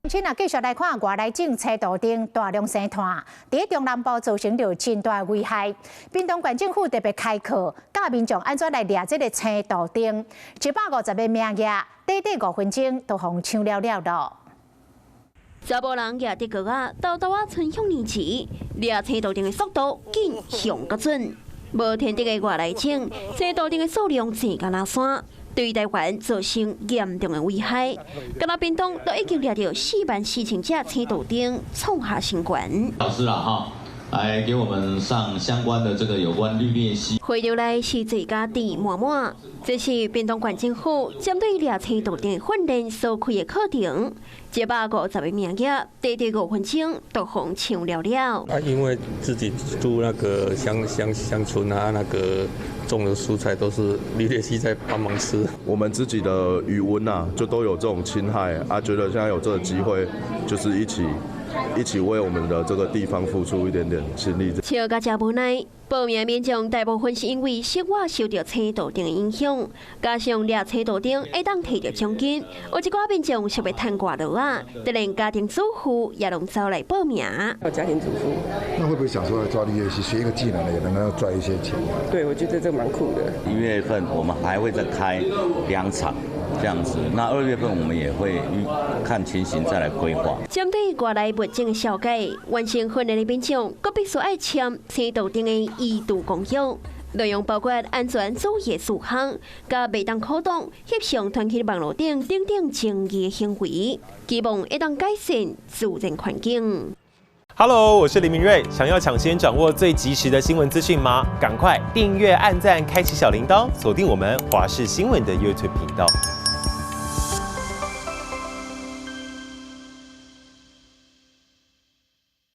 請啊，繼續來看外來種青杜鵑大量生湠，佇中南部造成著真大危害。屏東縣政府特別開課，教民眾按怎來掠這个青杜鵑。150個名額，短短5分鐘都予搶了了囉。查埔人舉著镐仔，沓沓仔賰向年池，掠青杜鵑的速度緊雄閣準。無天敵的外來種青杜鵑的數量濟甲若山，對台灣造成嚴重的危害。敢若屏東都已經掠著44,000隻青杜鵑，創下新高。老師啦，哈，來給我們上相關的這個有關綠鬣蜥。會場內是濟甲甜滿滿，這是屏東縣政府針對掠青杜鵑訓練所開的課程，150個名額，短短5分鐘就予搶了了。啊，因為自己住那個鄉村啊，那個種的蔬菜都是綠鬣蜥在幫忙吃。我們自己的魚塭啊，就都有這種侵害啊，覺得現在有這個機會，就是一起為我們的這個地方付出一點點心力。笑甲誠無奈，報名民眾大部分是因為生活受著青杜鵑的影響，加上掠青杜鵑會當提著獎金，有一寡民眾想欲趁外勞仔，就連家庭主婦也攏走來報名。家庭主婦，那會不會想說抓綠鬣蜥，學一個技能也能夠賺一些錢？對，我覺得這個蠻酷的。1月份我們還會再開兩場。這樣子，那2月份我們也會看情形再來規劃。針對外來物種的消解，完成訓練的民眾，閣必須愛簽青杜鵑的移除公約，內容包括安全注意事項，佮袂當鼓動翕相傳去網路頂等等爭議的行為，希望會當改善自然環境。 Hello，我是林明瑞，想要搶先掌握最及時的新聞資訊嗎？趕快訂閱、按讚、開啟小鈴鐺，鎖定我們華視新聞的 YouTube 頻道。